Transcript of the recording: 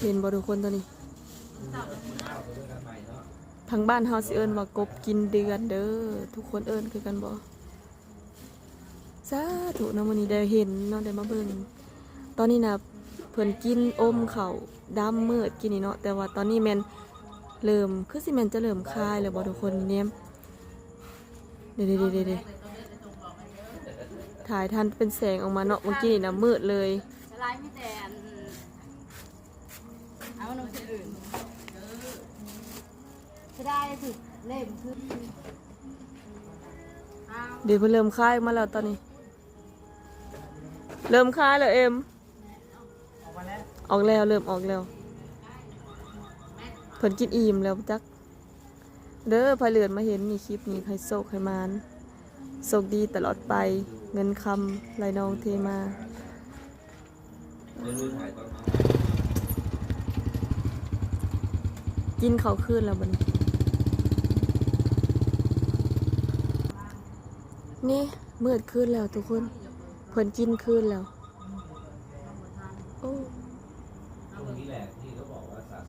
ເຫັນບໍ່ທຸກຄົນ ຕອນນີ້ ທາງບ້ານເຮົາຊິເອີ້ນວ່າກົບກິນເດືອນເດີ. ທຸກຄົນເອີ້ນຄືກັນບໍ່? ສາທຸເນາະ ມື້ນີ້ໄດ້ເຫັນເນາະ ໄດ້ມາເບິ່ງ. ຕອນນີ້ນະ ເພິ່ນກິນອົມເຂົ້າດຳມື້ກີ້ນີ້ເນາະ ແຕ່ວ່າຕອນນີ້ແມ່ນເລີ່ມ ຄືຊິແມ່ນຈະເລີ່ມຄາຍແລ້ວບໍ່ທຸກຄົນ? ນີ້ແນມ ເດໆໆໆ ຖ່າຍທັນເປັນແສງອອກມາເນາະ ເມື່ອກີ້ນີ້ນະມືດເລີຍ. ສະໄລມີແຕ່ອັນ ເອົານຳຄົນອື່ນ ສະໄລຖືກເຫຼັ້ມຄື ເດ ເພິ່ນເລີ່ມຄາຍອອກມາແລ້ວຕອນນີ້ ເລີ່ມຄາຍແລ້ວເອັມ. ອອກແລ້ວ ເລີ່ມອອກແລ້ວ ເພິ່ນກິນອີ່ມແລ້ວຈັກ. ເດີ ໃຜເລື່ອນມາເຫັນນີ້ ຄລິບນີ້ ໃຫ້ໂຊກໃຫ້ໝານ ໂຊກດີຕະຫຼອດໄປ ເງິນຄຳໄຫຼນອງເທມາ. ກິນເຂົ້າຄືນແລ້ວບັດນີ້ ນີ້ ມືດຄືນແລ້ວທຸກຄົນ ເພິ່ນກິນຄືນແລ້ວ.